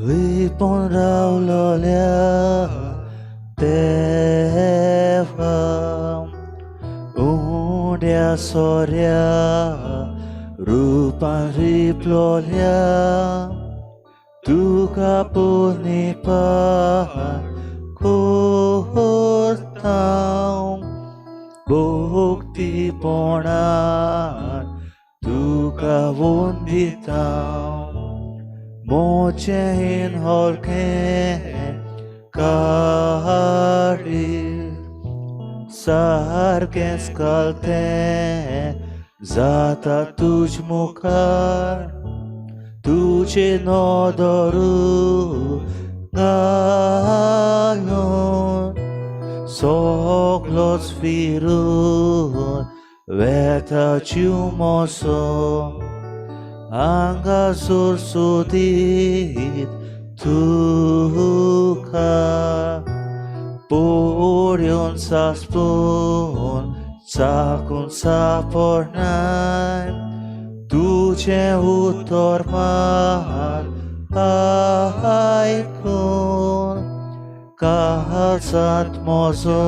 लिपून रावलोल्या देवा उंड्या सोऱ्या रुपान रिपलोल्या तुका पुनिपात करता भक्तीपणान तुका वंदिता मोचें हलकें काळीज सारकेंच घालतें जाता तुज मुखार तुजे नदरू घालून सगलोच फिरून वेता जीव मोसो हांगासर सोदीत तुका पळोवन सासपून चाकून सापडनाय तुजें उतर मात आयकून काळजांत म्हजो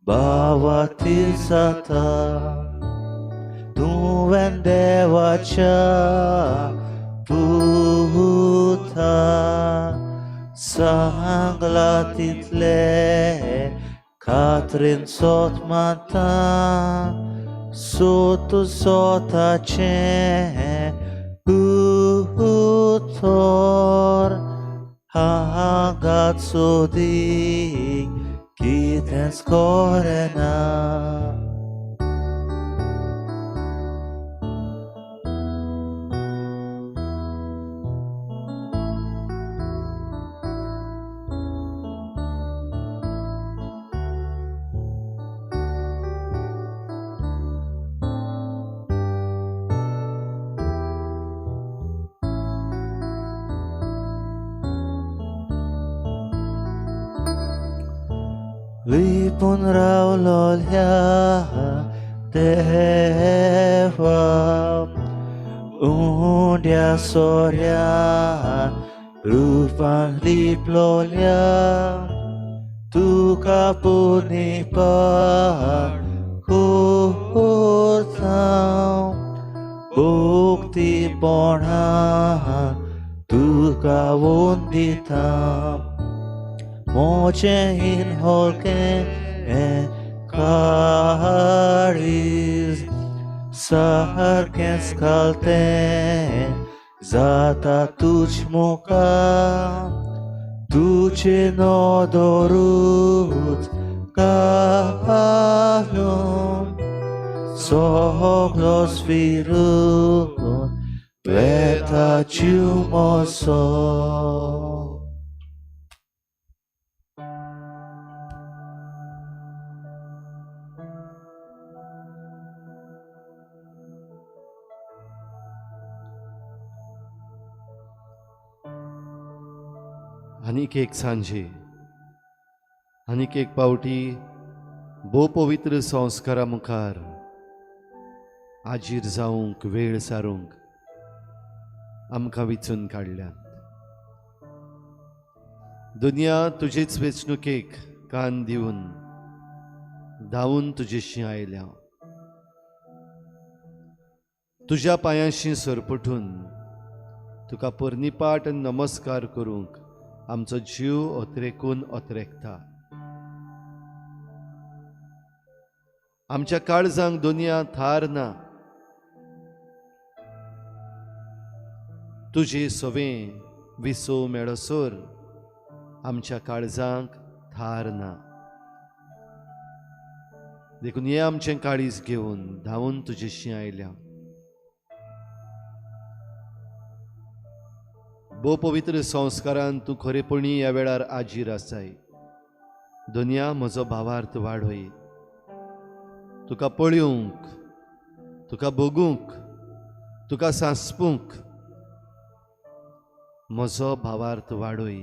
भावार्ती जाता तुवें देवाच्या पुता सांगला तितलें खात्रीन सोत मानता सो तूं स्वताचें उतर हांगात सोदी कितेंच करेना. लिपून रावलोल्या देवा उंड्या सोऱ्या रुपान लिपलोल्या तुका पुनिपात करता भक्तीपणान तुका वंदिता मोचें हलकें काळीज सारकेंच घालतें जाता तुज मुखार तुजें नदरूच घालून सगलोच फिरून वेता जीव म्हजो. आनीक एक सांजे आनीक एक पावटी भोव पवित्र संस्कारा मुखार आजीर जावंक वेळ सारूंक आमकां विचून काडल्यात. दुनिया तुजेच वेंचणुकेक कान दिवन धांवून तुजेशी आयल्या. तुज्या पांयांशी सरपटून तुका पर्निपाट आनी नमस्कार करूंक आमचो जीव अत्रेकून अत्रेकता. आमच्या काळजांक दुनिया थार ना. तुजे सवें विसव मेळसर आमच्या काळजांक थार ना. देखून हे आमचें काळीज घेवन धांवून तुजेशी आयल्या. भोव पवित्र संस्कारान तूं खरेपणी ह्या वेळार आजीर आसाय. दुनिया म्हजो भावार्थ वाडय. तुका पळोवंक, तुका भोगूंक, तुका सांसपूंक म्हजो भावार्थ वाडय.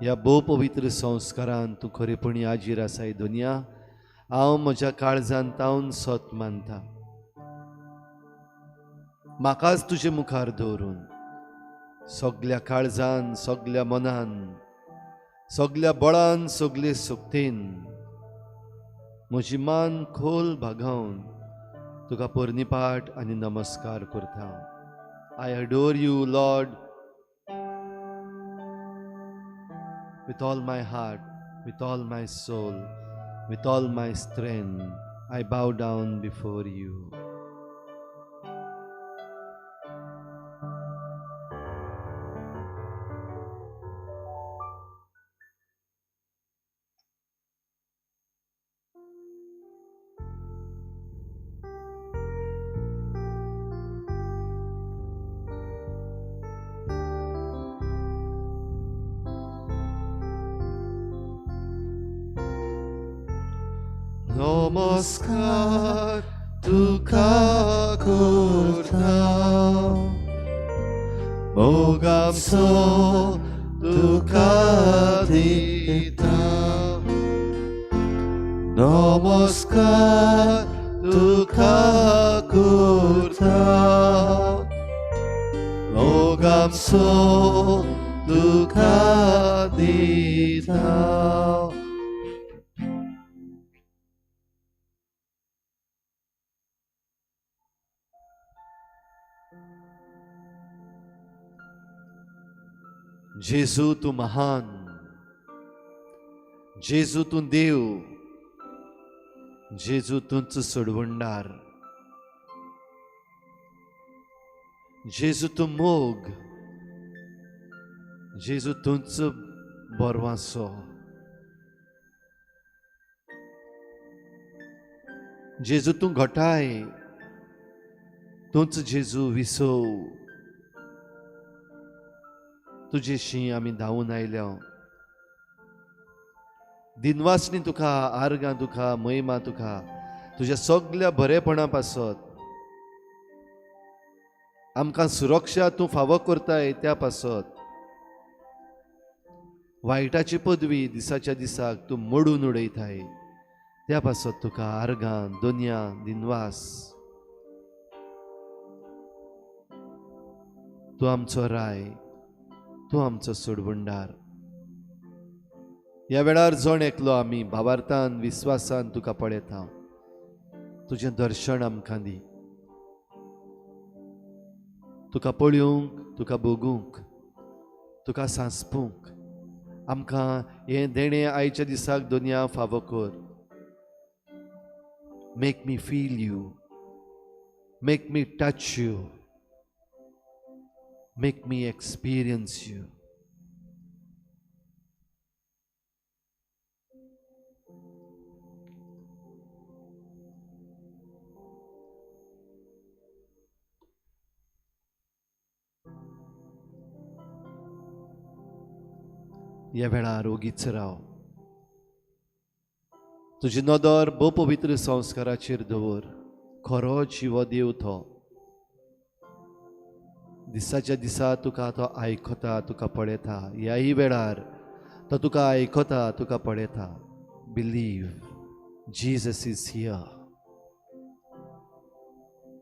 ह्या भोव पवित्र संस्कारान तूं खरेपणी आजीर आसाय. दुनिया हांव म्हज्या काळजान तावन सत मानता. म्हाकाच तुजे मुखार दवरून सगल्या काळजान, सगल्या मनान, सगल्या बळान, सगले शक्तीन म्हजी मान खोल भागावन तुका पोरणीपाठ आनी नमस्कार करता. I adore you Lord with all my heart, with all my soul, with all my strength. I bow down before you. नमस्कार तुका करता, मोगाचो तुका दिता. नमस्कार तुका करता, मोगाचो तुका दिता. जेजू तूं महान, जेजू तूं देव, जेजू तूंच सोडवणदार, जेजू तूं मोग, जेजू तूंच बरवासो, जेजू तूं घटाय, तूंच जेजू विसव. तुजेशी आमी धांवून आयल्या. दिनवासनी तुका, आर्गां तुका, महिमा तुका, तुज्या सगल्या बरेपणा पासत आमकां सुरक्षा तूं फावो करताय त्या पासत वायटाची पदवी दिसाच्या दिसाक तूं मोडून उडयताय त्या पासत तुका आर्गां, दोनया, दिनवास. तूं आमचो राय, तूं आमचो सोडवणदार. ह्या वेळार जण एकलो आमी भावार्थान, विस्वासान तुका पळयता. तुजें दर्शन आमकां दी. तुका पळोवंक, तुका भोगूंक, तुका सांसपूंक आमकां हें देणें आयच्या दिसाक दोनया फावो कर. Make me feel you, make me touch you, make me experience you. ह्या वेळार ओगीच राव. तुजी नदर भोव पवित्र संस्काराचेर दवर. खरो जिवो देव तो. दिसाच्या दिसा तुका तो आयकता, तुका पळयता. ह्याय वेळार तो तुका आयकता, तुका पळयता. Believe Jesus is here,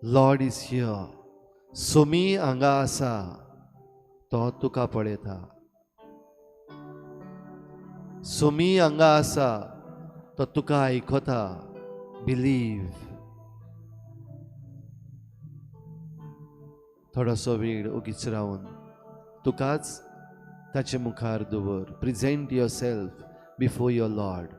Lord is here. Somi हांगा आसा, तो तुका पळयता. सोमी हांगा आसा, तो तुका आयकता. बिलीव. थोडोसो वेळ ओगीच रावन तुकाच ताचे मुखार दवर. Present yourself before your Lord.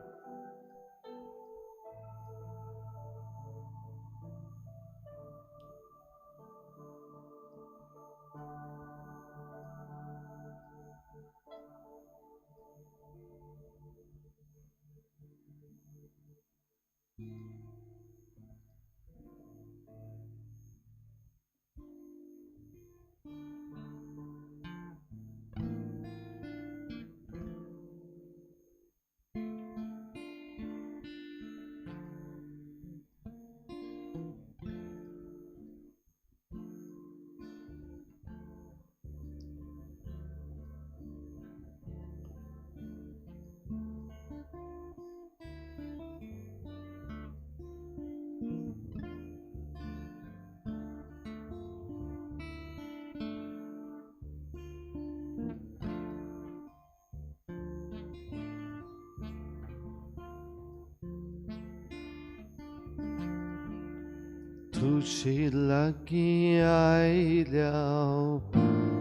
तुजे लागीं आयल्या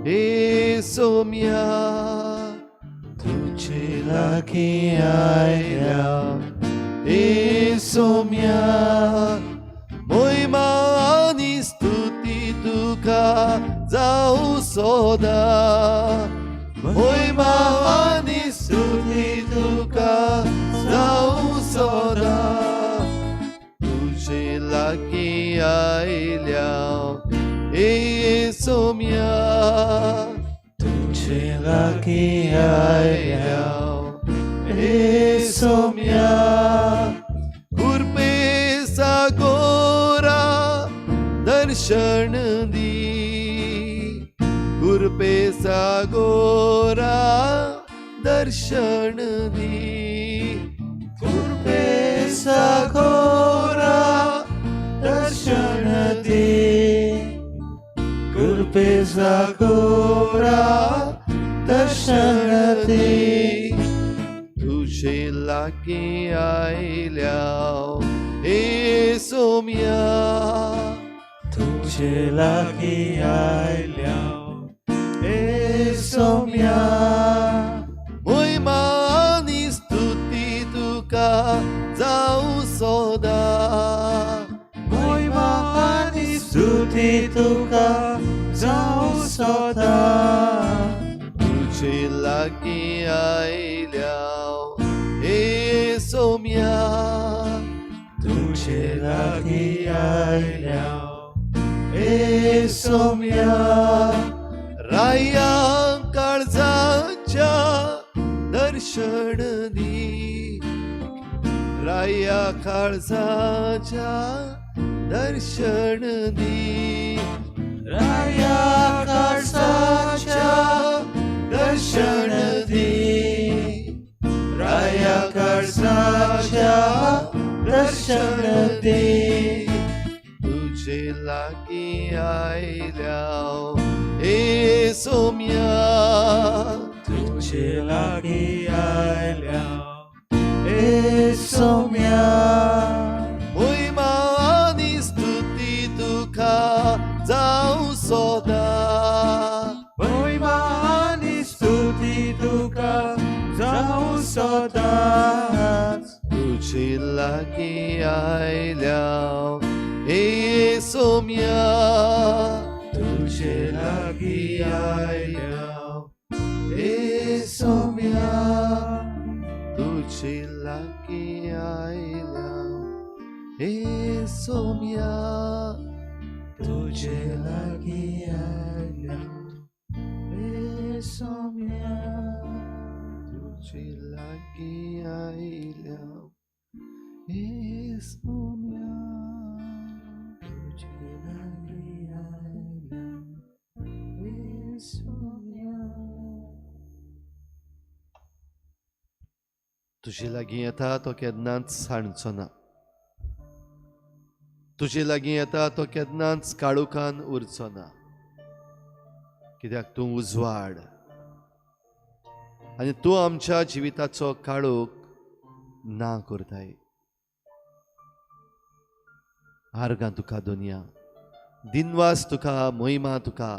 हे सोम्या, तुजे लागीं आयल्या हे सोम्या, मोहिमा आनी स्तुती तुका जावं सदां, मोहिमा आनी स्तुती तुका जावं सदां. तुजे लागीं आयल्या हे सोम्या, तुजे लागीं आयल्या हे सोम्या, कृपे सागोरा दर्शन दी, कृपे सागोरा दर्शन दी, कृपे सागोरा दर्शन दी, कृपे सागोरा दर्शन दी. तुजे लागीं आयल्या हे सोम्या, तुजे लागीं आयल्या हे सोम्या, मोहिमा आनी स्तुती तुका जावं सदां, मोहिमा आनी स्तुती तुका जावं सदां. तुजे लागीं आयल्या हे सोम्या, तुजे लागीं आयल्या हे सोम्या, राया काळजाच्या दर्शन दी, राया काळजाच्या दर्शन दी, राया काळजाच्या दर्शन दी, राया काळजाच्या दर्शन दी. तुजे लागीं आयल्या हे सोम्या, तुजे लागीं आयल्या हे सोम्या, मोहिमा आनी स्तुती तुका जावं सदां, मोहिमा आनी स्तुती तुका जावं सदांच. तुजे लागीं आयल्या हे सोम्या, तुजे लागीं आयल्या हे सोम्या, तुजे लागीं आयल्या हे सोम्या, तुजे लागीं आयल्या हे सोम्या, तुजे लागीं आयल्या हे सोम्या, तुजे लागीं आयल्या हे सोम्या. तुजे लागीं येता तो केन्नाच सांडचो ना, तुजे लागीं येता तो केन्नाच काळोखान उरचो ना, कित्याक तूं उजवाड आनी तूं आमच्या जिविताचो काळोख ना करताय. आर्गां तुका दुनिया, दिनवास तुका, मोहिमा तुका,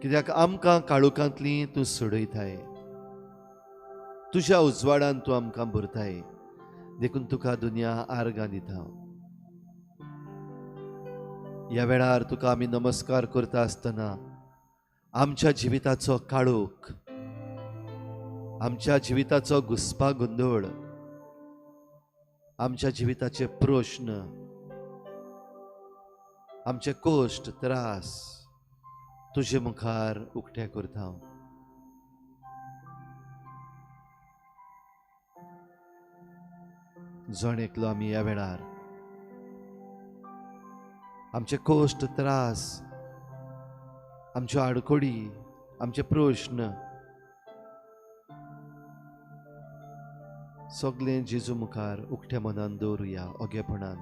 कित्याक आमकां काळोखांतली तूं सोडयताय, तुज्या उजवाडान तूं आमकां भरताय, देखून तुका दुनिया आर्गां दिता. ह्या वेळार तुका आमी नमस्कार करता आसतना आमच्या जिविताचो काळोख, आमच्या जिविताचो घुस्पा गोंदळ, आमच्या जिविताचे प्रश्न, आमचे कश्ट त्रास तुजे मुखार उक्ते करता. जण एकलो आमी ह्या वेळार आमचे कश्ट त्रास, आमच्यो आडखळी, आमचे प्रश्न सगळें जेजू मुखार उक्त्या मनान दवरुया, ओगेपणान.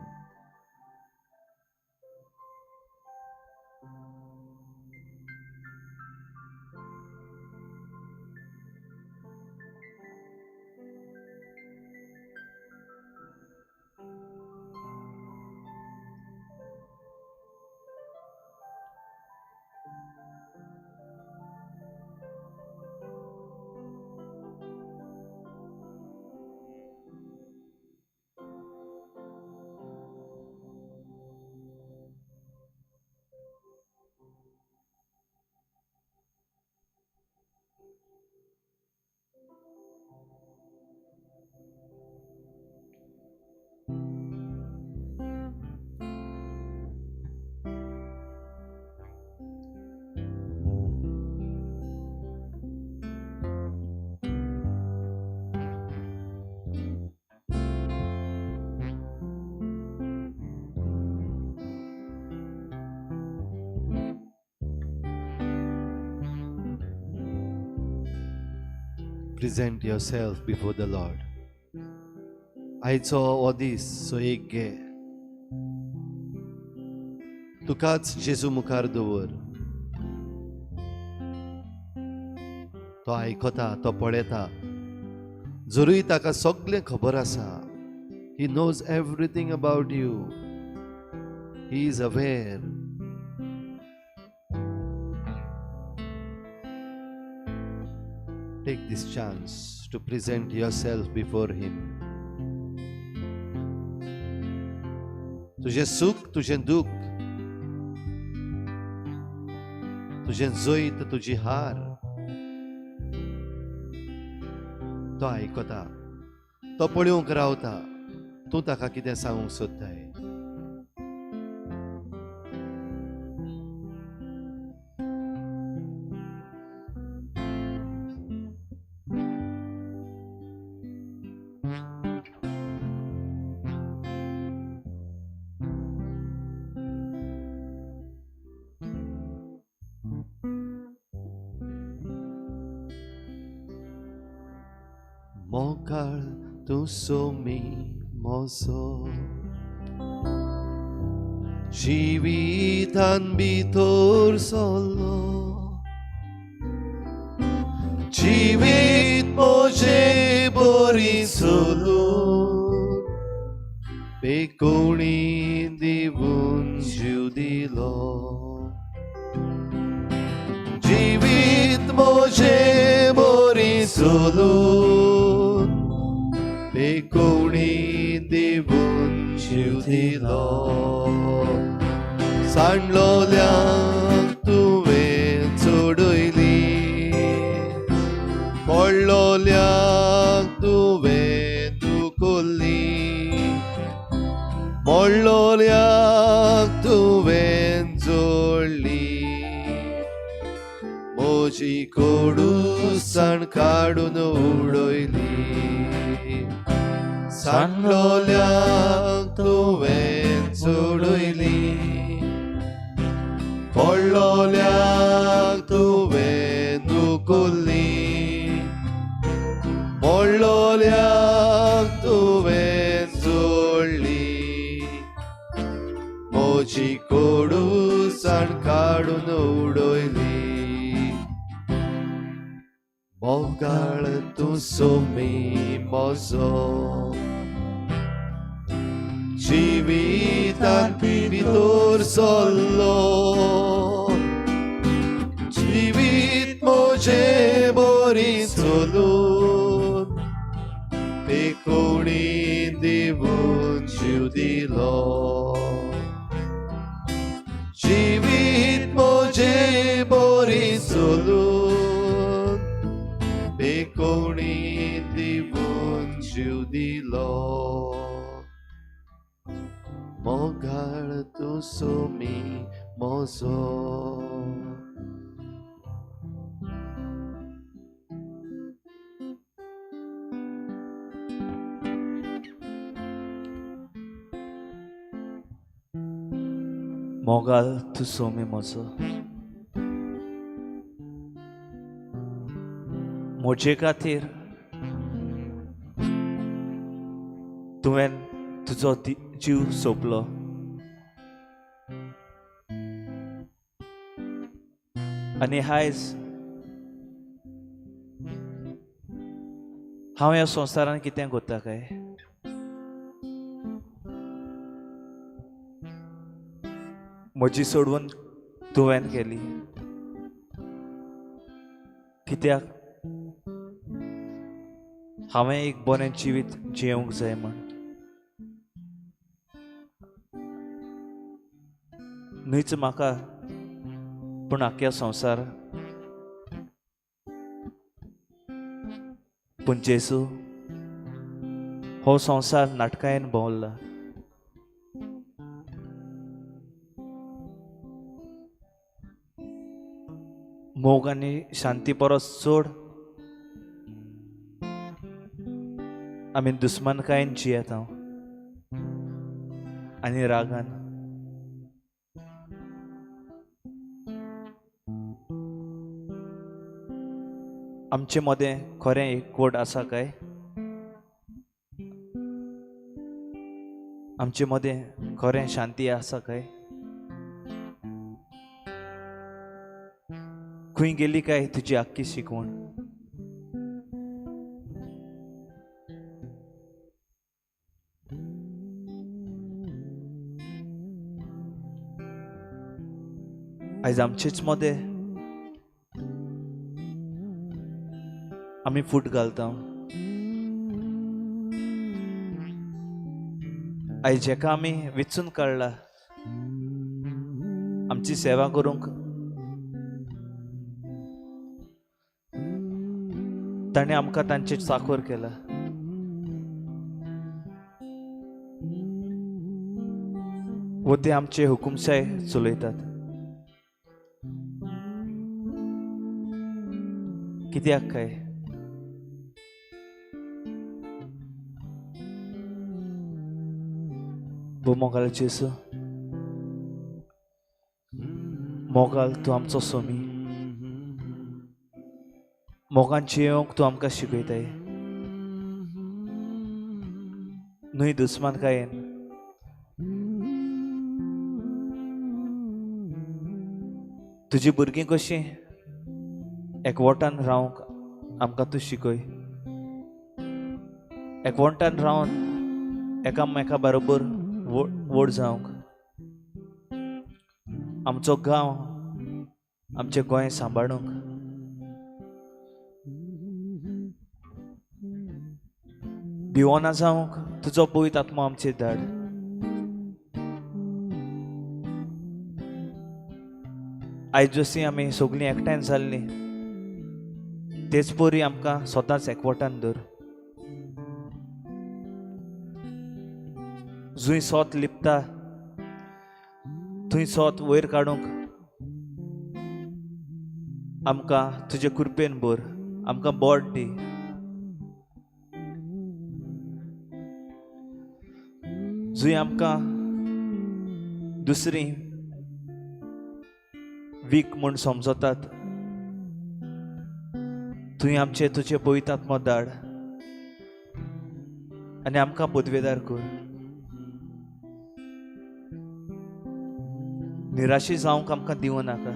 Present yourself before the Lord. आयचो हो दीस सोयीक घे, तुकाच जेजू मुखार दवर. तो आयकता, तो पळयता, जरूय ताका सगळें खबर आसा. He knows everything about you. He is aware. Take this chance to present yourself before Him. तुझें सुख, तुझें दुख, तुझें जैत, तुजी हार, तो आयकता, तो पळोवंक रावता. तूं ताका कितें सांगूंक सोदताय? मोगाळ तूं सोमी मोजो, जिवितान भितर सरलो, जिवीत म्हजें बरी चलून बेकोणी दिवन जीव दिलो. जिवीत म्हजें बरी चलून बेकोणी दिवन जीव दिलो. सांडलोल्यांक तुवें चडयली, पडलोल्यांक तुवें दुखोल्ली, मोडलोल्यांक तुवें जोडली, म्हजी कोडूसाण काडून उडयली. सांडलोल्यांक तुवें चडयली, पडलोल्यांक तुवें दुखोल्ली, मोडलोल्यांक तुवें जोडली, म्हजी कोडूसाण काडून उडयली. मोगाळ तूं सोमी म्हजो, जिवितान भितर सरलो, जिवीत म्हजें बरी चलून बेकोणी दिवन जीव दिलो. जिवीत म्हजें बरी चलून बेकोणी दिवन जीव दिलो. मोगाळ तूं सोमी म्हजो. मोगाल तूं सोमी म्हजो, म्हजे खातीर तुवें तुजो जीव सोंपलो. आनी आयज हांव ह्या संवसारान कितें करता काय? म्हजी सोडवून तुवें केली कित्याक? हांवें एक बरें जिवीत जियेवंक जाय म्हण. न्हयच म्हाका पूण आख्या संवसार. पूण जेजू, हो संवसार नाटकायेन भोंवला. मोग आनी शांती परस चड आमी दुस्मानकायेन जियेता आनी रागान. आमचे मदें खरें एकवट आसा काय? आमचे मदें खरें शांती आसा काय? खंय गेली काय तुजी आख्खी शिकवण? आयज आमचेच मदें आमी फूट घालता. आयज जेका आमी विचून काडला आमची सेवा करूंक, ताणें आमकां तांचेर चाकोर केला. वो ते आमचे हुकुमशाय चलयतात. कित्याक काय? भो मोगाल जेजू, मोगाल तूं आमचो सोमी, मोगान जियेवंक तूं आमकां शिकयताय, न्हय दुस्मानकायेन. तुजी भुरगीं कशीं एकवटान रावंक आमकां तूं शिकय. एकवटान रावन एकामेका बरोबर व्हड जावंक, आमचो गांव आमचें गोंय सांबाळूंक. भिवना जावंक तुजो पवित्र आत्मो आमचेर धाड. आयज जशीं आमी सगळीं एकठांय जाल्लीं तेच परी आमकां सदांच एकवटान दवर. जंय सोत लिपता थंय सोत वयर काडूंक आमकां तुजे कृपेन भर, आमकां बोट दी. जंय आमकां दुसरी वीक म्हूण समजतात थंय आमचे तुजे पवित्र आत्मो धाड आनी आमकां पदवेदार कर. निराशी जावंक आमकां दिवं नाका,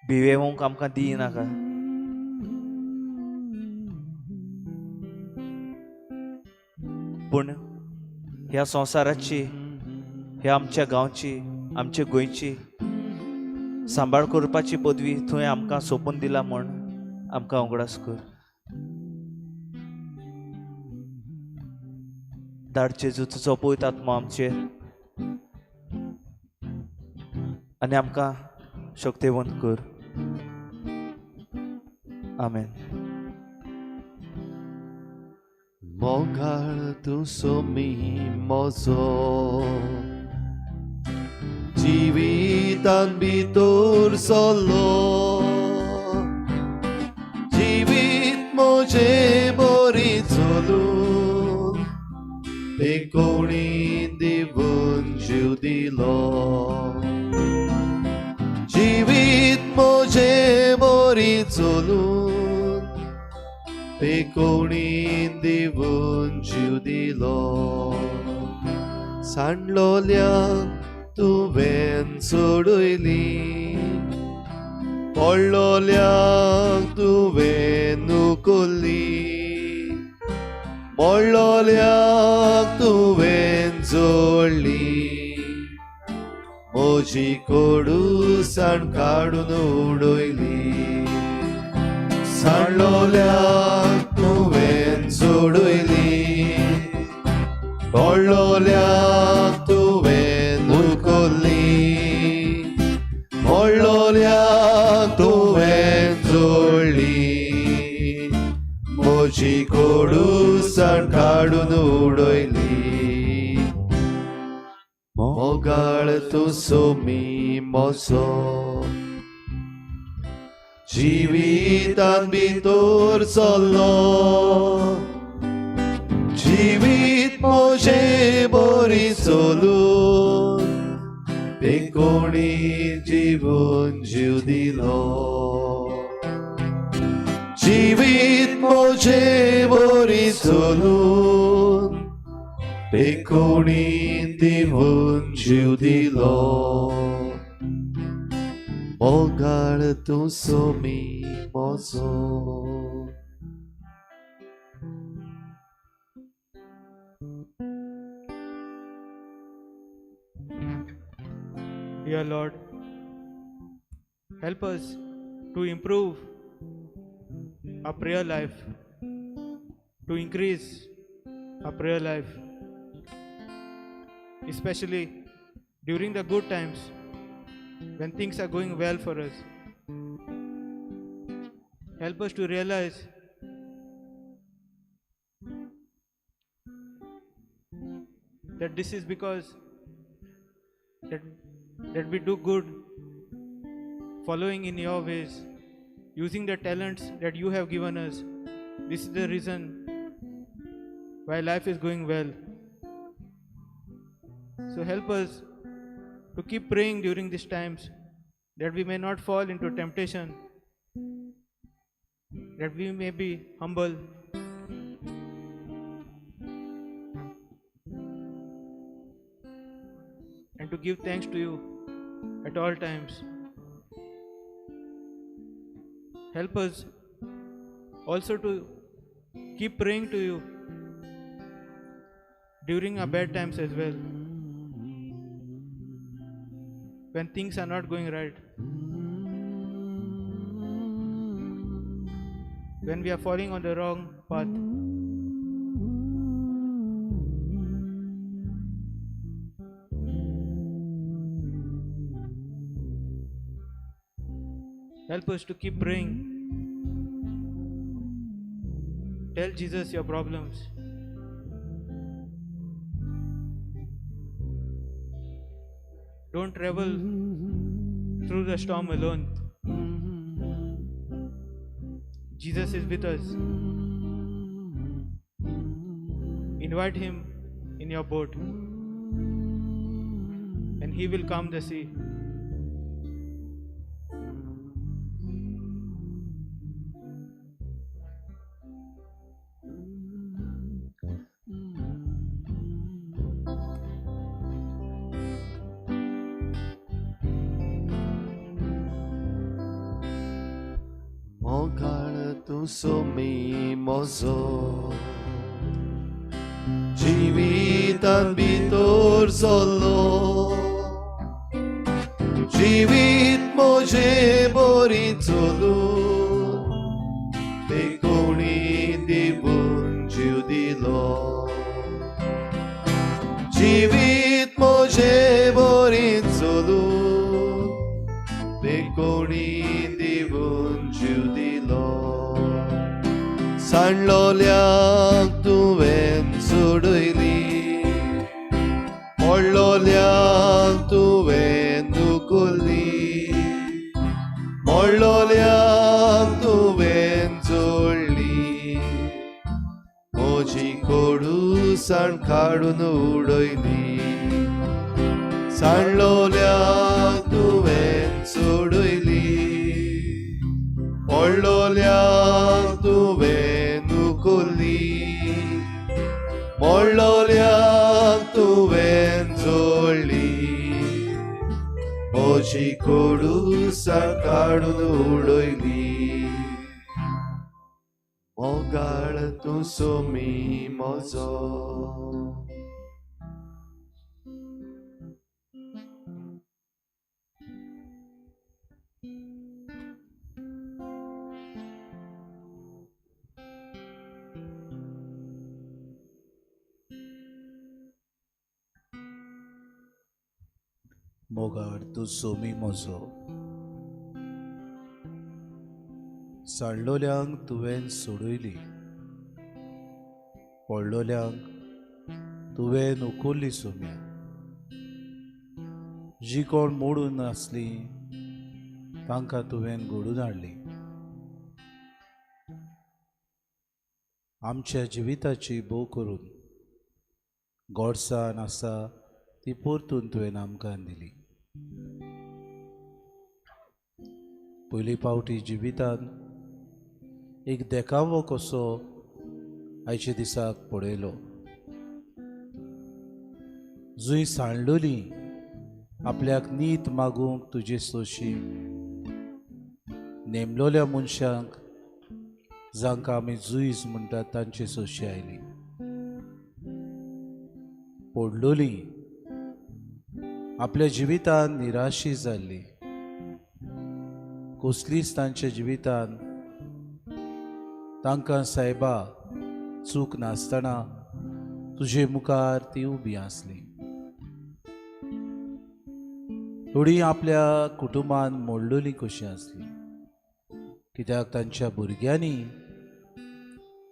भिवेवंक आमकां दिय नाका. पूण ह्या संवसाराची, ह्या आमच्या गांवची, आमच्या गोंयची सांबाळ करपाची पदवी थंय आमकां सोंपून दिला म्हूण आमकां उगडास कर. धाड जेजू तुजो पवित्र आत्मो आमचेर आनी आमकां शक्तिवंत कर. आमेन. मोगाळ तूं सोमी म्हजो, जिवितान भितर सरलो, जिवीत म्हजें बरी चलून ते कोणी दिवन जीव दिलो. जिवीत म्हजें बरी चलून ते कोणी दिवन जीव दिलो. सांडलोल्यांक तुवें सोडयली, पडलोल्यांक तुवें उखल्ली, मोडलोल्यांक तुवें जोडली, म्हजी कोडूसाण काडून उडयली. सांडलोल्यांक तुवें सोडयली, पडलोल्यांक तुवें उखल्ली, मोडलोल्यांक तुवें जोडली, म्हजी कोडूसाण काडून उडयली. मोगाळ तूं सोमी म्हजो, जिवितान भितर सरलो, जिवीत म्हजें बरी चलून ते कोणी जिवन जीव दिलो. जिवीत म्हजें बरी चलून पेकोणी दिवन जीव दिलो. मोगाळ तूं सोमी म्हजो. Dear Lord, help us to improve our prayer life, to increase our prayer life, especially during the good times when things are going well for us. Help us to realize that this is because that we do good, following in your ways, using the talents that you have given us. This is the reason why life is going well. So help us to keep praying during these times, that we may not fall into temptation, that we may be humble, and to give thanks to you at all times. Help us also to keep praying to you during our bad times as well, when things are not going right, when we are falling on the wrong path. Help us to keep praying. Tell Jesus your problems. Don't travel through the storm alone. Jesus is with us. Invite him in your boat, and he will calm the sea. मोगाळ तूं सोमी म्हजो, जिवितान भितर सरलो, जिवीत म्हजें बरी चलून पेकोणी दिवन जीव दिलो. जिवीत म्हजें बरी चलून पेकोणी दिवन जीव दिलो. सांडलोल्यांक तुवें सोडयली, मोडलोल्यांक तुवें दुखली, मोडलोल्यांक तुवें जोडली, म्हजी कोडूसाण काडून उडयली. सांडलोल्यांक तुवें सोडयली, मोडलोल्यांक तुवें दुखली, मोडलोल्यांक तुवें जोडली, म्हजी कोडूसाण काडून उडयली. मोगाळ तूं सोमी म्हजो. मोगाळ तूं सोमी म्हजो, सांडलोल्यांक तुवें सोडयली, पडलोल्यांक तुवें उखल्ली सोम्या, जी कोण मोडून आसली तांकां तुवें घडून हाडली. आमच्या जिविताची भोव करून गोडसाण आसा ती परतून तुवें आमकां दिली. पयली पावटी जिवितांत एक देखावो कसो आयच्या दिसाक पळयलो. जंय सांडलोली आपल्याक नीत मागूंक तुजे सोशी नेमलोल्या मनशांक जांकां आमी जुईज म्हणटात तांचे सोशी आयली. पडलोली आपल्या जिवितान निराशी जाल्ली, कसलीच तांच्या जिवितान तांकां सायबा चूक नासतना तुजे मुखार ती उबी आसली. थोडी आपल्या कुटुंबान मोडलोली कशी आसली, कित्याक तांच्या भुरग्यांनी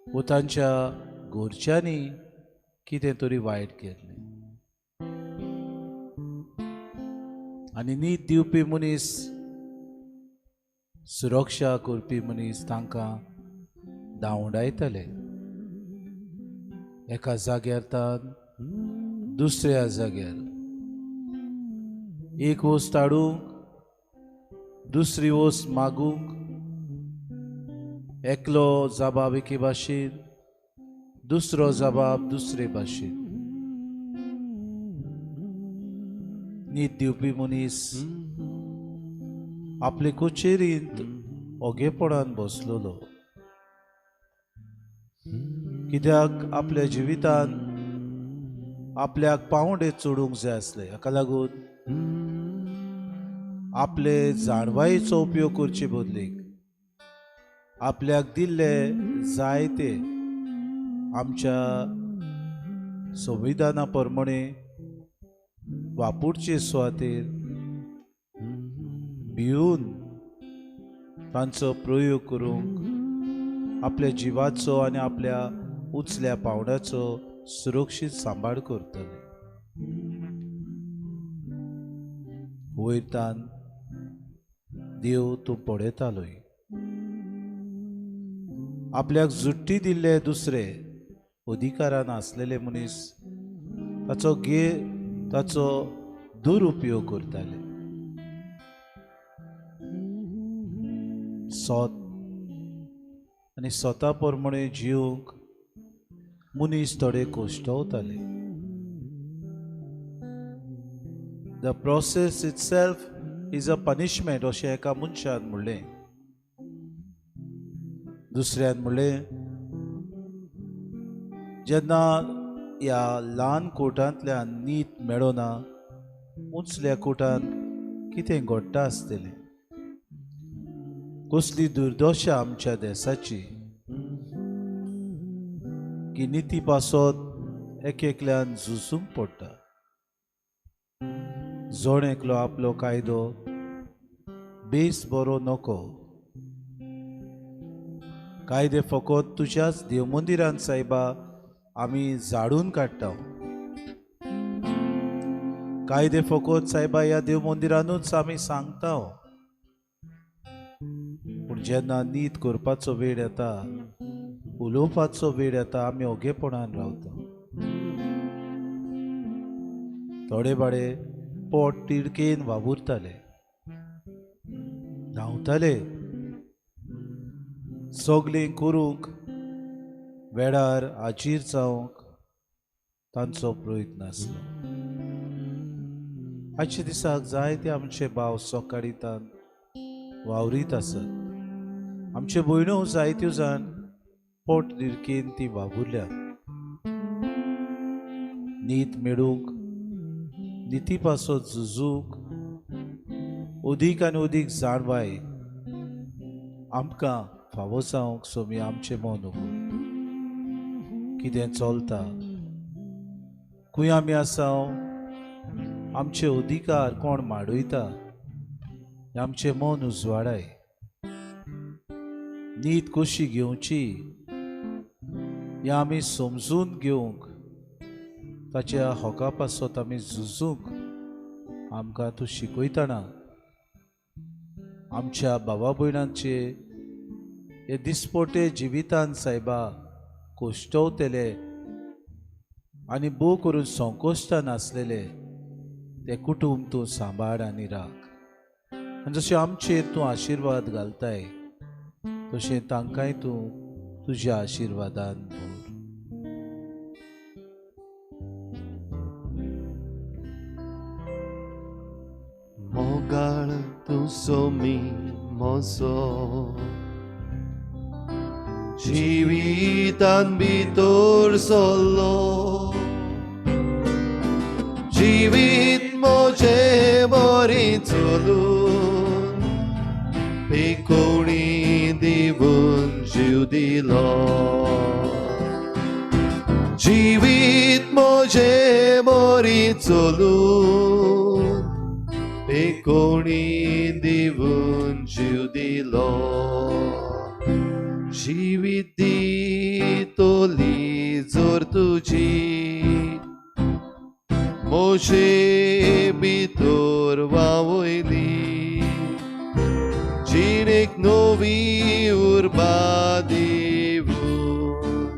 वो तांच्या घरच्यांनी कितें तरी वायट केल्लें. आनी नीत दिवपी मनीस, सुरक्षा करपी मनीस तांकां धांवडायतले एका जाग्यार तान दुसऱ्या जाग्यार, एक वस्त हाडूंक दुसरी वस्त मागूंक, एकलो जबाब एके भाशेन, दुसरो जबाब दुसरे भाशेन. नीत दिवपी मनीस आपले कचेरींत ओगेपणान बसलेलो, कित्याक आपल्या जिवितान आपल्याक पावंडे चडूंक जाय आसले. हाका लागून आपले जाणवायेचो उपयोग करचे बदलेक आपल्याक दिल्ले जायते आमच्या संविधाना प्रमाणे वापरचे सुवातेर भिवन तांचो प्रयोग करूंक आपल्या जिवाचो आनी आपल्या उचल्या पावंड्याचो सुरक्षीत सांबाळ करतले. वयतान देव तूं पळयतालोय, आपल्याक जुट्टी दिल्ले दुसरे अधिकारान आसलेले मनीस ताचो ताचो दुरुपयोग करताले. सोत आनी स्वता प्रमाणे जिवंक मनीस थोडे कश्टवताले. The process itself is a punishment अशें एका मनशान म्हणलें. दुसऱ्यान म्हणलें, जेन्ना ह्या ल्हान कोटांतल्यान नीत मेळना, उंचल्या कोटांत कितें घडटा आसतलें, कसली दुर्दशा आमच्या देसाची की निती पासत एक एकल्यान झुजूंक पडटा. जण एकलो आपलो कायदो बेस बरो नको, कायदे फकत तुज्याच देवमंदिरान सायबा आमी झाडून काडटा, कायदे फकत सायबा ह्या देवमंदिरानूच आमी सांगता. पूण जेन्ना नीत करपाचो वेळ येता, उलोवपाचो वेळ येता, आमी ओगेपणान रावता. थोडे बाडे पोट तिडकेन वावुरताले, धांवताले, सगळें करूंक वेळार हाजीर जावंक तांचो प्रयत्न आसलो. आजच्या दिसाक जायते आमचे भाव सकाळींतान वावरीत आसत, आमचे भयण्यो जायत्यो जाण पोट तिडकेन ती वावुरल्यात. नीत मेळूंक, निती पासत झुजूंक अदीक आनी अदीक जाणवाय आमकां फावो जावंक सोमी आमचें मन उगड. कितें चलता, खंय आमी आसा, आमचे अधिकार कोण माडयता, आमचें मन उजवाडाय. नीत कशी घेवची हें आमी समजून घेवंक, ताच्या हका पासत आमी झुजूंक आमकां तूं शिकयतना आमच्या बाबा भयणांचे हे दिसपटे जिवितान सायबा कश्टवतले आनी भोव करून संकोश्टान आसलेले ते कुटूंब तूं सांबाळ आनी राख. आनी जशें आमचेर तूं आशिर्वाद घालताय तशें तांकांय तूं तुज्या आशिर्वादान भर. मोगाळ तूं सोमी म्हजो जिवितान भितर सरलो जिवीत म्हजें बरें चलून पेकोवणी दिवन जीव दिलो जिवीत म्हजें बरें चलून पेकोवणी दिवन जीव दिलो जिवीत दितली जोर तुजी म्हजे भितर व्हांवयली जिणेक नवी उर्बा दिवन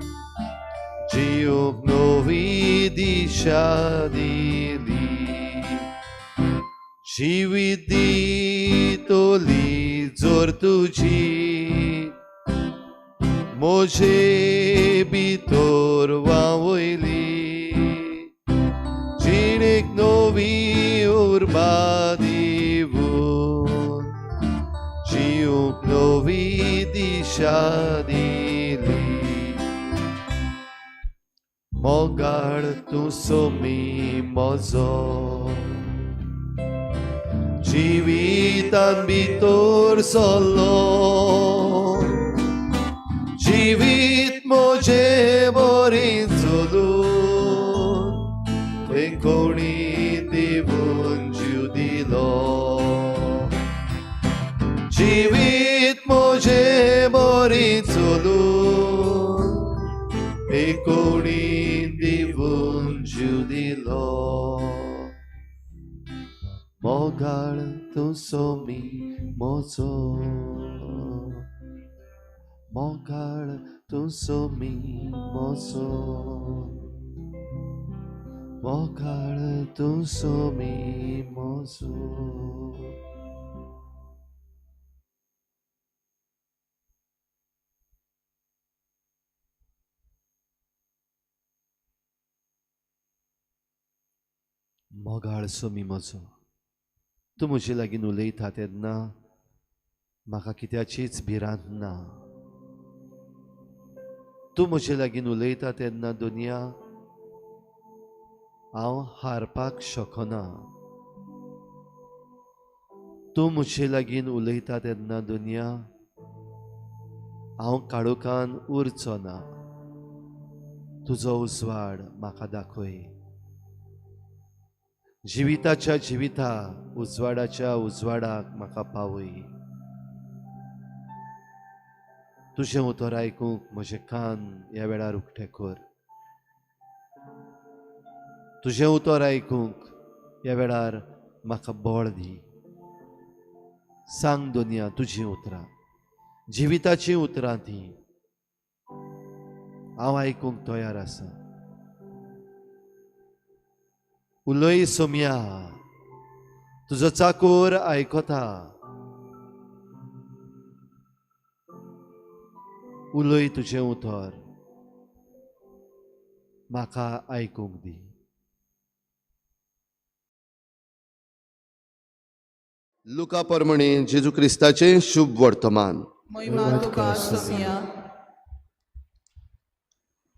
जिवंक नवी दिशा दिली जिवीत दितली जोर तुजी म्हजे भितर व्हांवयली जिणेक नवी उर्बा दिवन जिवंक नवी दिशा दिली मोगाळ तूं सोमी म्हजो जिवितान भितर सरलो जिवीत म्हजें बरें चलून पेकोवणी दिवन जीव दिलो जिवीत म्हजें बरें चलून पेकोवणी दिवन जीव दिलो मोगाळ तूं सोमी म्हजो मोगाळ तूं सोमी म्हजो मोगाळ तूं सोमी म्हजो. मोगाळ सोमी म्हजो तूं म्हजे लागीं उलयता तेन्ना म्हाका कित्याचीच भिरांत ना. तूं म्हजे लागीं उलयता तेन्ना दुनिया हांव हारपाक शकना. तूं म्हजे लागीं उलयता तेन्ना दुनिया हांव काळोखान उरचो ना. तुजो उजवाड म्हाका दाखय. जिविताच्या जिविता उजवाडाच्या उजवाडाक म्हाका पावय. तुजें उतर आयकूंक म्हजे कान ह्या वेळार उक्ते कर. तुजें उतर आयकूंक ह्या वेळार म्हाका बळ दी. सांग दुनिया तुजीं उतरां, जिविताचीं उतरां तीं. हांव आयकूंक तयार आसा. उलय सोम्या, तुजो चाकोर आयकता. उलय तुजें उतर म्हाका आयकूंक दी. लुका प्रमाणे जेजू क्रिस्ताचें शुभ वर्तमान.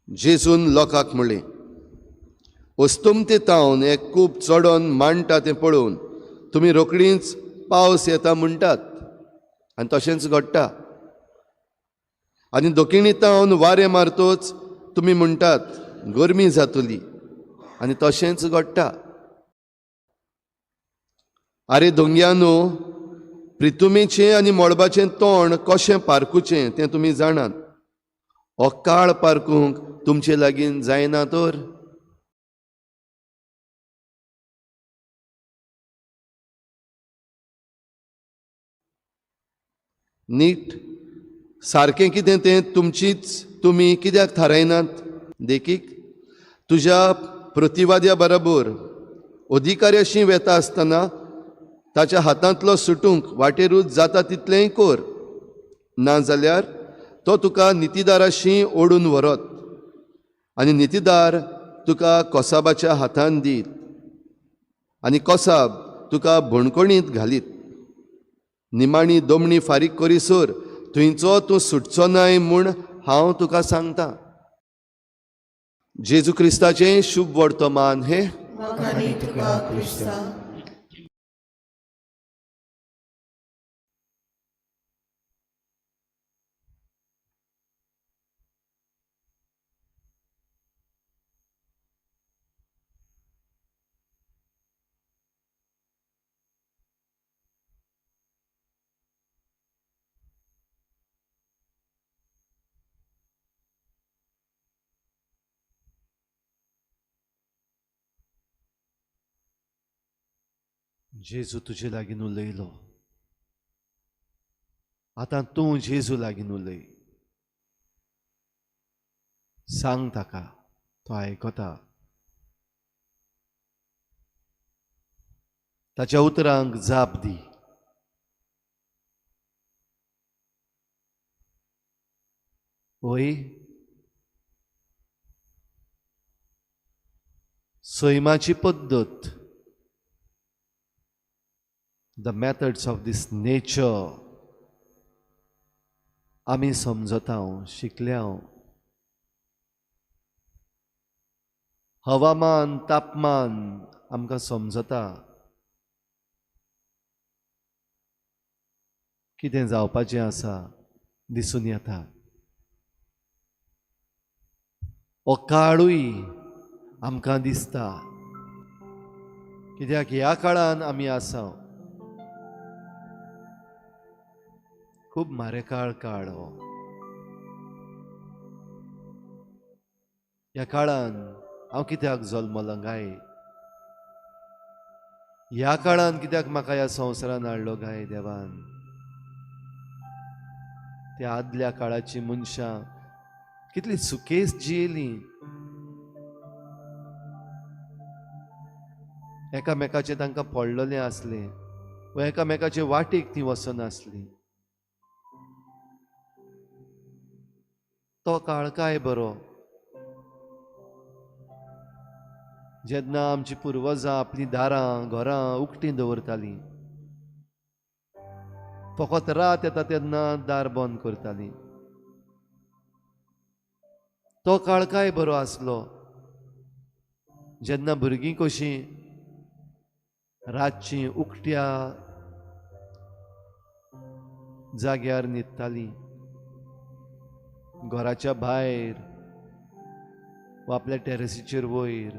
जेजून लोकांक म्हणलें, अस्तमते तावन एक कूप चडोन मांडटा तें पळोवन तुमी रोखडीच पावस येता म्हणटात आनी तशेंच घडटा. आनी दक्षिणी तावन वारें मारतोच तुमी म्हणटात गरमी जातली आनी तशेंच घडटा. आरे दोंग्यानो, प्रितुमेचें आनी मळबाचें तोंड कशें पारखुचें तें तुमी जाणात. हो काळ पारखूंक तुमचे लागीं जायना तर? नीट सारकें कितें तें तुमचीच तुमी कित्याक थारायनात? देखीक, तुज्या प्रतिवाद्या बरोबर अधिकाऱ्याशी वेता आसतना ताच्या हातांतलो सुटूंक वाटेरूच जाता तितलेंय कर. नाजाल्यार तो तुका नितीदाराशी ओडून व्हरत आनी नितीदार तुका कोसाबाच्या हातान दीत आनी कोसाब तुका भणकणींत घालीत. निमाणी दोमणी फारीक करीसर थंयचो तूं सुटचो नाय म्हूण हांव तुका सांगता. जेजू क्रिस्ताचें शुभ वर्तमान हें. जेजू तुजे लागीं उलयलो, आतां तूं जेजू लागीं उलय. सांग ताका, तो आयकता. ताच्या उतरांक जाप दी. वय सैमाची पद्दत, the methods of this nature आमी समजता, शिकल्या. हवामान, तापमान आमकां समजता. कितें जावपाचें आसा दिसून येता. हो काळूय आमकां दिसता, कित्याक ह्या काळान आमी आसा. खूब मारेकाळ काळ हो. ह्या काळान हांव कित्याक जल्मलां गाय? ह्या काळान कित्याक म्हाका ह्या संवसारान हाडलो गाय देवान? त्या आदल्या काळाची मनशां कितली सुकेस जियेलीं, एकामेकाचें तांकां पडलेलें आसलें वा एकामेकाचे वाटेक तीं वचनासलीं. तो काळ काय बरो जेन्ना आमची पुर्वजां आपलीं दारां घरां उक्तीं दवरतालीं. फकत रात येता तेन्ना दार बंद करतालीं. तो काळ काय बरो आसलो जेन्ना भुरगीं कशीं रातचीं उक्त्या जाग्यार न्हिदतालीं, घराच्या भायर वा आपल्या टेरसीचेर वयर,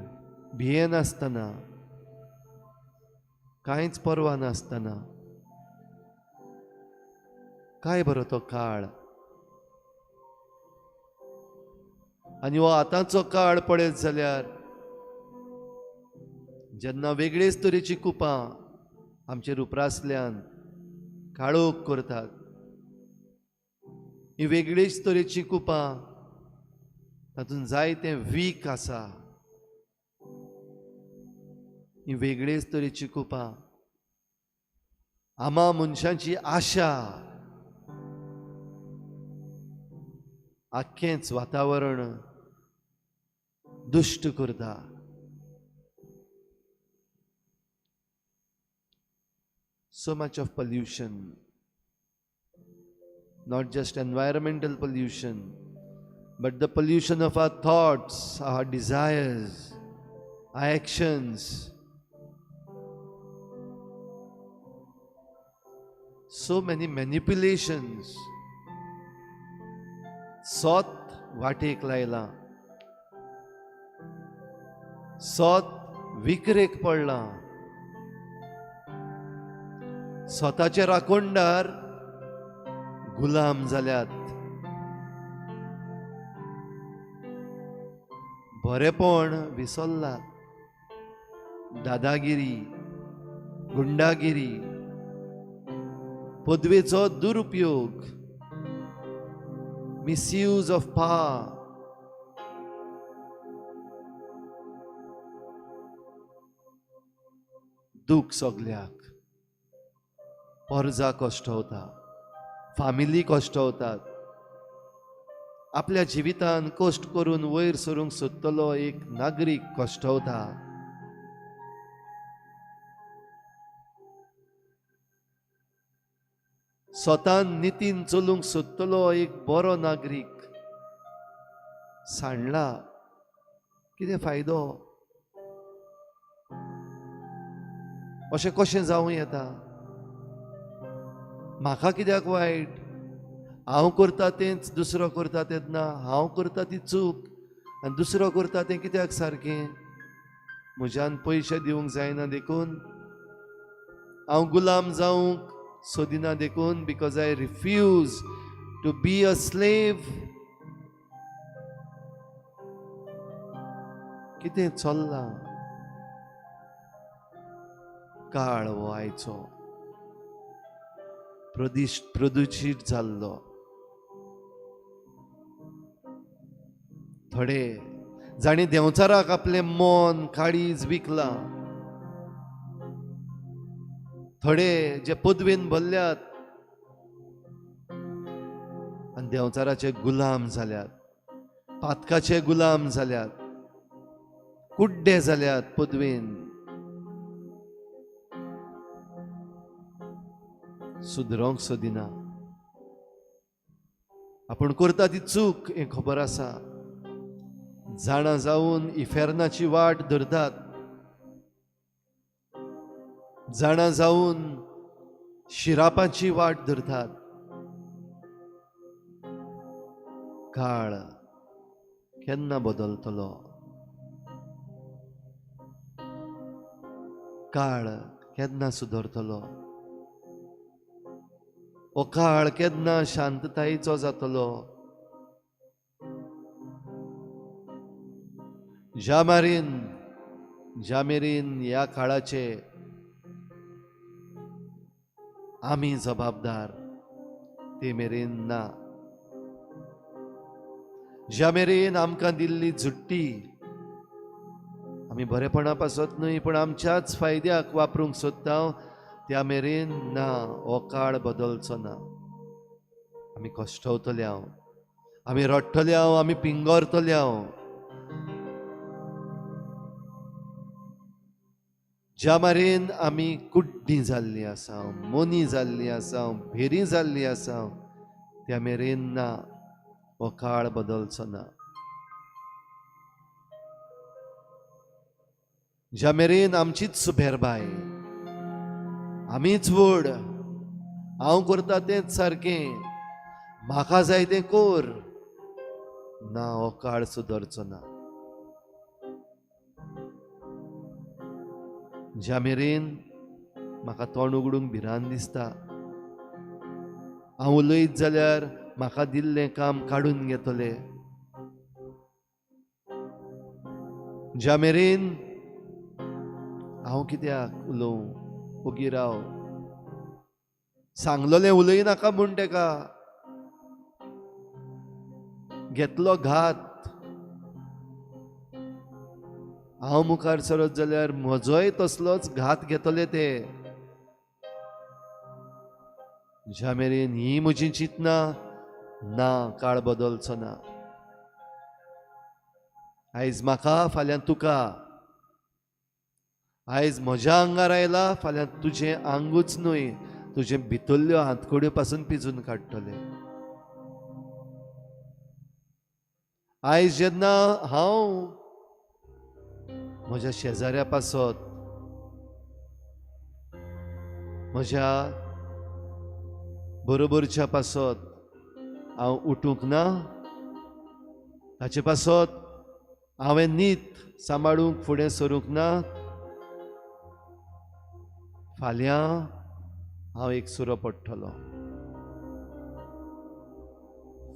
भियेनासतना, कांयच पर्वा नासतना. काय बरो तो काळ. आनी हो आतांचो काळ पळयत जाल्यार जेन्ना वेगळेच तरेची कुपां आमचेर उप्रासल्यान काळोख करतात, ही वेगळीच तरेची कुपां, तातूंत जायतें वीख आसा. ही वेगळीच तरेची कुपां आमा मनशांची आशा, आख्खेंच वातावरण दुश्ट करता. So much of pollution, not just environmental pollution, but the pollution of our thoughts, our desires, our actions. So many manipulations. सोत वाटेक लायला, सोत विकरेक पडला, स्वताचे राखणदार गुलाम जाल्यात. बरेपण विसरला, दादागिरी, गुंडागिरी, पदवेचो दुरुपयोग, मिसयूज ऑफ पावर. दूख सगल्याक, परजा कश्टवता, फामिली कश्टवतात. आपल्या जिवितान कश्ट करून वयर सरूंक सोदतलो एक नागरीक कश्टवता. स्वतान नितीन चलूंक सोदतलो एक बरो नागरीक सांडला. कितें फायदो? अशें कशें जावं येता? म्हाका कित्याक वायट? हांव करता तेंच दुसरो करता तेन्ना हांव करता ती चूक आनी दुसरो करता तें कित्याक सारकें? म्हज्यान पयशे दिवंक जायना देखून हांव गुलाम जावंक सोदिना देखून, because I refuse to be a slave. कितें चल्लां? काळ हो आयचो प्रदुशीत जाल्लो. थोडे जाणी देंवचाराक आपलें मन काळीज विकलां, थोडे जे पदवेन भरल्यात आनी देंवचाराचे गुलाम जाल्यात, पातकाचे गुलाम जाल्यात, कुड्डे जाल्यात पदवेन. सुदरोंक सोदिना. आपूण करता ती चूक हें खबर आसा. जाणा जावन इफेर्नाची वाट धरतात, जाणा जावन शिरापाची वाट धरतात. काळ केन्ना बदलतलो? काळ केन्ना सुदरतलो? हो काळ केन्ना शांततायेचो जातलो? ज्या मेरेन ह्या काळाचे आमी जबाबदार ते मेरेन ना. ज्या मेरेन आमकां दिल्ली झुट्टी आमी बरेपणा पासत न्हय पण आमच्याच फायद्याक वापरूंक सोदता त्या मेरेन ना. हो काळ बदलचो ना. आमी कश्टवतले हांव, आमी रडटले हांव, आमी पिंगरतले हांव. ज्या मेरेन आमी कुड्डी जाल्ली आसा, मोनी जाल्ली आसा, भेरी जाल्ली आसा त्या मेरेन ना. हो काळ बदलचो ना. ज्या मेरेन आमचीच सुबेरबाय, आमीच व्हड, हांव करता तेंच सारकें, म्हाका जाय तें कर ना, हो काळ सुदरचो ना. ज्या मेरेन म्हाका तोंड उगडूंक भिरांत दिसता, हांव उलयत जाल्यार म्हाका दिल्लें काम काडून घेतले, ज्या मेरेन हांव कित्याक उलोवं, ओगी राव, सांगलोलें उलयनाका म्हूण तेका घेतलो घात, हांव मुखार सरत जाल्यार म्हजोय तसलोच घात घेतले ते. ज्या मेरेन ही म्हजी चिंतना ना, काळ बदलचो ना. आयज म्हाका, फाल्यां तुका. आयज म्हज्या आंगार आयला, फाल्यां तुजें आंगूच न्हय तुजें भितरल्यो हातकोड्यो पासून पिजून काडटले. आयज जेन्ना हांव म्हज्या शेजाऱ्या पासत, म्हज्या बरोबरच्या पासत हांव उठूंक ना, ताचे पासत हांवें नीत सांबाळूंक फुडें सरूंक ना, फाल्यां हांव एक सुरो पडटलो,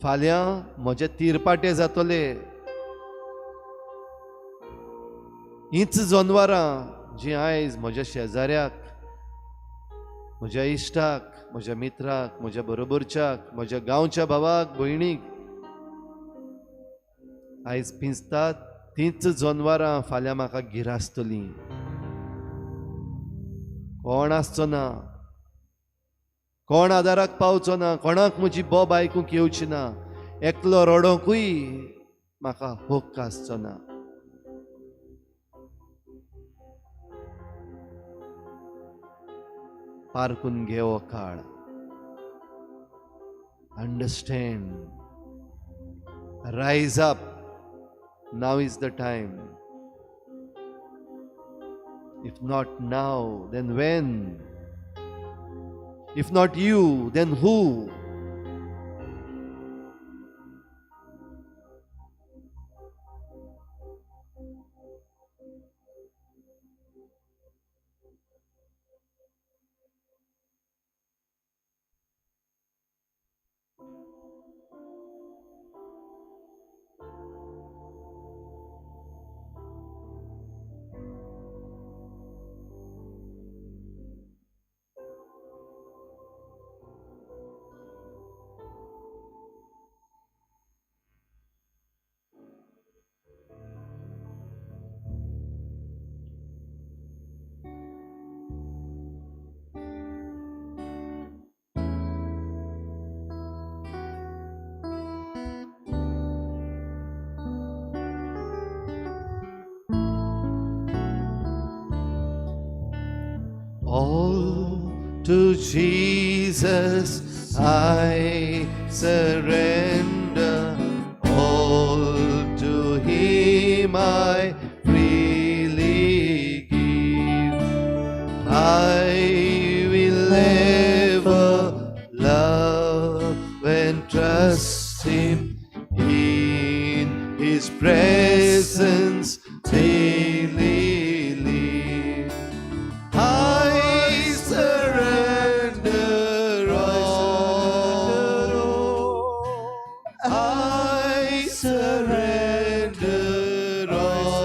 फाल्यां म्हजे तिरपाटे जातले. हीच जनवरां जी आयज म्हज्या शेजाऱ्याक, म्हज्या इश्टाक, म्हज्या मित्राक, म्हज्या बरोबरच्याक, म्हज्या गांवच्या भावाक, भयणीक आयज पिंजतात, तींच जनवरां फाल्यां म्हाका गिरासतलीं. कोण आसचो ना, कोण आदाराक पावचो ना, कोणाक म्हजी बोब आयकूंक येवची ना, एकलो रडोंकूय म्हाका हक्क आसचो ना. पारकून घे हो काळ. Understand, rise up, now is the time. If not now, then when? If not you, then who? All to Jesus I surrender, all to Him I freely give. I will ever love and trust Him in His presence daily live. I surrender all. I surrender all.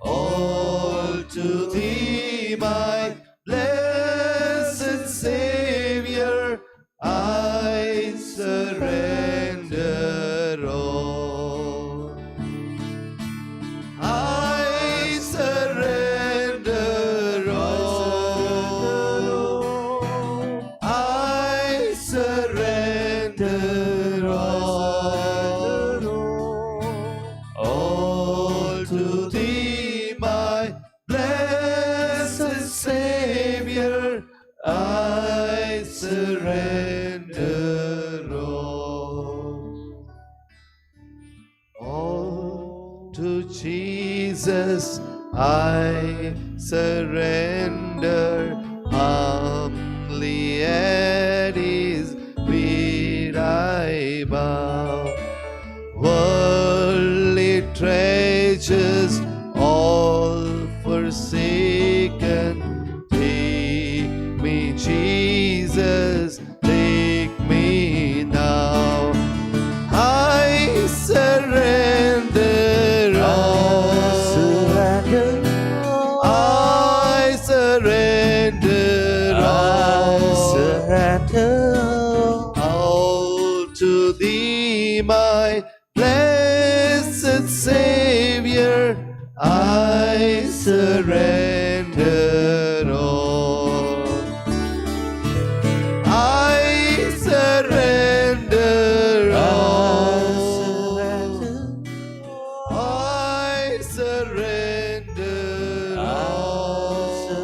All to Thee, my blessed Savior, I surrender all. I surrender all. I surrender all. All to Thee, my blessed Savior, I surrender all. All to Jesus I surrender, humbly at His feet I bow. Worldly treasures all forsaken, take me, Jesus, take me now. I surrender all. I surrender all. All to Thee, my blessed Savior, I surrender all. I surrender all. I surrender all.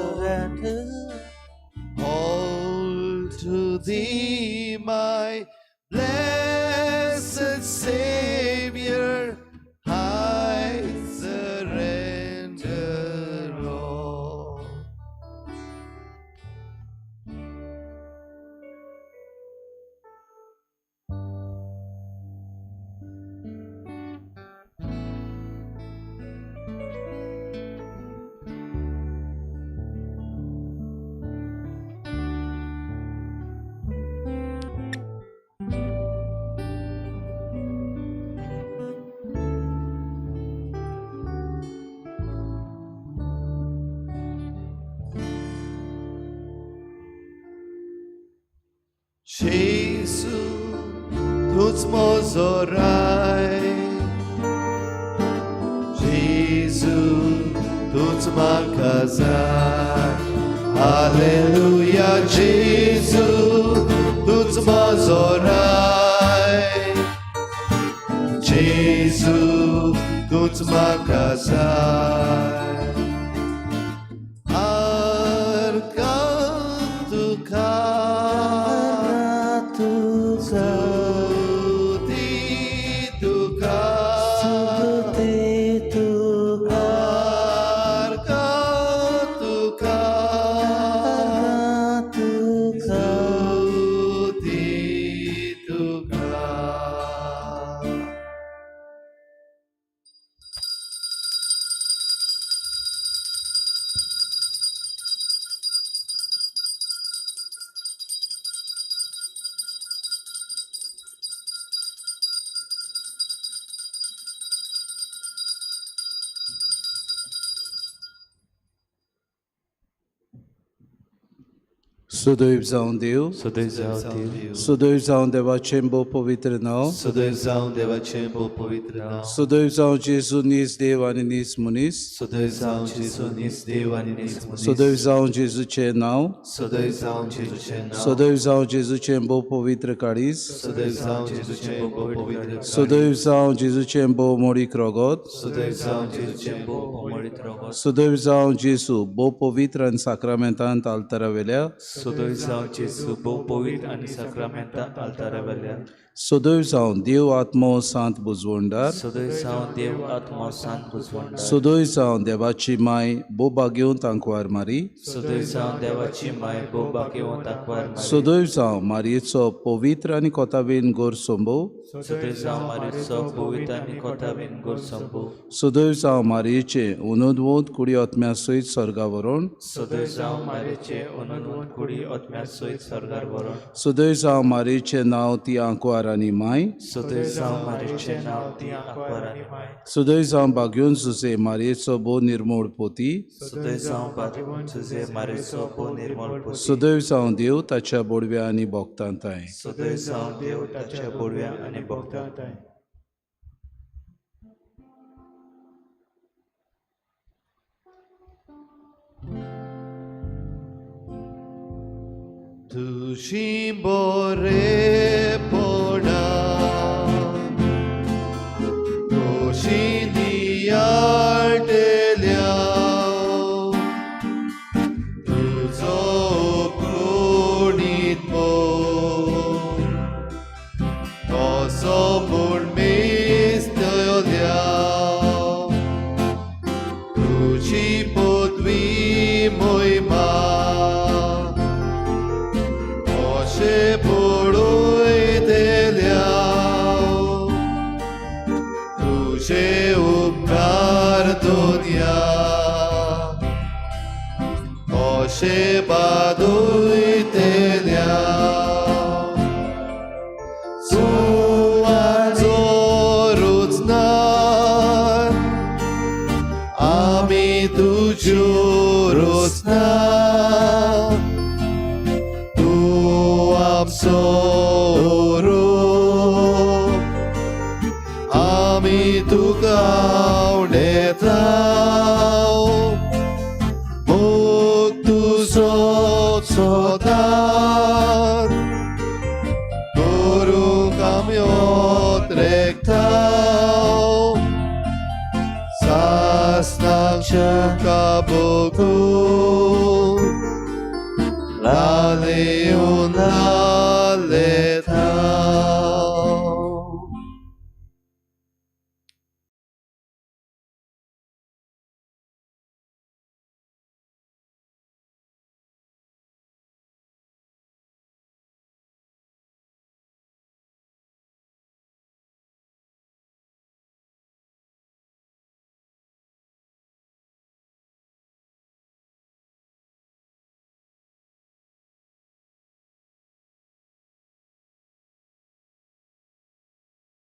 All to Thee, my blessed Savior, I surrender all. Jesu, तूंच म्हजो राय, जेजू तूंच म्हाका जाय. Hallelujah जेजू तूच म्हजो राय जेजू तूच म्हाका जाय आर्गां तुका स्तुती तुका आर्गां तुका स्तुती तुका. सुदैव जावं देव. सदैव जावं देव. सुदैव जावं देवाचें भोव पवित्र नांव. सदैव जावं देवाचें भोव पवित्र नांव. सुदैव जावं जेजू नीज देव आनी नीज मनीस. सदैव जावं जेजू नीज देव आनी नीज मनीस. सुदैव जावं जेजूचें नांव. सदैव जावं जेजूचें नांव. सदैव जावं जेजूचें भोव पवित्र काळीज. सदैव जावं जेजूचें भोव पवित्र काळीज. सदैव जावं जेजूचें भोव मोडीक रगत. सदैव जावं जेजूचें भोव मोडीत रगत. सदैव जावं जेजू भोव पवित्र आनी साक्रामेंतांत आल्तारा वेल्या. सदैव जावं जेजू भोव पवित्र आनी साक्रामेंतांत आल्तारा वेल्या. सदैव जावं देव आत्मो सांत बुजवंडार. सदैव जावं देव आत्मो सांत बुजवंडार. सदैव जावं देवाची माय भोव भाग्यवंत आंकवार मारी. सदैव जावं देवाची माय भोव भाग्यवंत आंकवार मारी. सदैव जावं मारयेचो पवित्र आनी कोतावीन गोर संभव. सदैव जावं मारयेचो पवित्र आनी कोतावीन गोर संभव. सदैव जावं मारयेचें उनोदवंत कुडी आत्म्या सयत स्वर्गा व्हरोन. सदैव जावं मारयेचें अनंत कुडी आत्म्या सयत स्वर्गार व्हरोन. सदैव जावं मारयेचें नांव ती आंकवार आनी माय. सदैव जावं मारयेचें नांव ती आंकवार आनी माय. सदैव जावं भाग्योन सुसे मारयेचो भोव निर्मोळ पोती. सदैव जावं भाग्यवंत सुजे मारयेचो भोव निर्मळ पोती. सदैव जावं देव ताच्या बोडव्या आनी भोगतांताय. सदैव जावं देव ताच्या बोडव्या आनी भोगतांताय. तुजी बरेपणा कशी नियाळटल्या तुजो कोणीत मोग कसो म्हूण मेजतल्या तुजी पदवी मोहिमा कशें पळयतल्या तुजे उपकार दुनिया कशें बादयतल्या सुवाचो रुचनार आमी तुज्यो रुचना तूं आमचो रूप आमी तुका उडयता मोग तुजो सोदार करूंक आमी रेखता सासनाक तुका भोगूं. Hallelujah.